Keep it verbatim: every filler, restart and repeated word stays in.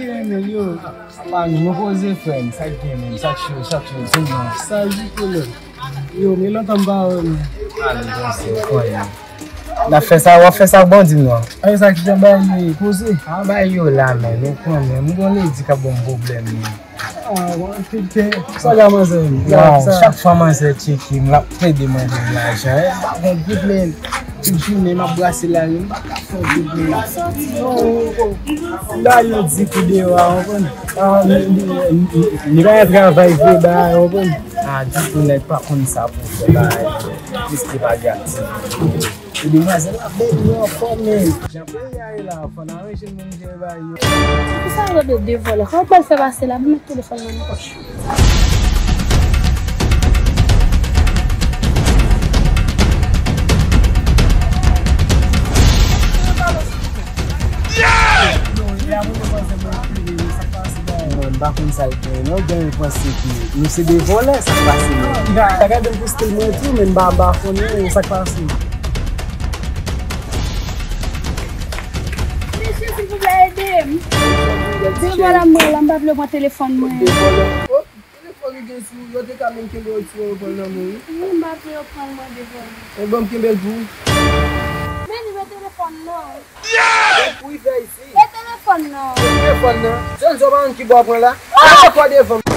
Renmen yo. Apa nou koze frè m, sa k gen menm, sa k cho, sa k cho, di m non. Sa jike lè. Yo, men lontan m pa wè nou. A nou panse, w konnen. N ap fè sa, w ap fè sa, bon, di m non. Ay, sa ki jan bay yo, koze. A bay yo la, men, nou konnen, m gon ledi k ap ban m pwoblèm, men. Ah, bon, tout tè. Sa ka manzè m? Waw, chak fwa manzè tcheke m, l ap plede mande m lajan. Eh, m pa gon goud, men. Tout jounen m ap brase lari, m pa ka fè yon goud, men. M ba yo di kou deyò a, w konprann? Ah, li, li, li, li pa travay vre, ba, w konprann? Ah, ditou nèg pa konn sa pou fè, ba, piske pa gen aktivite. E demwazèl la bèl, li anfòm, men. Jan peyi a ye la, fò n aranje moun jere bagay yo. Poukisa yo de, de vòlè? Kòman w pral fè pase la pou met telefòn nan nan pòch? Non, m pa konn sa l gen, non, gen yon panse ke nou se de vòlè, sa k pase, non. Ta gade m pou stil mwen tou, men m pa, m pa konnen sa k pase. Mesye, silvouplè, ede m. De vòlè m pran la, m pa vle pran telefòn mwen. De vòlè. Oh, telefòn ou gen sou, yo te ka menm kenbe yo ti yo pran nan men, wi. Wi, m pa vle yo pran mwen de vòlè. E bon, m kenbe l pou ou. Men nimewo telefòn nan. Donk, pou rive isi. E telefòn nan. E telefòn nan. Zòn zòn pa konn ki bò pran la. A chak fwa devan m.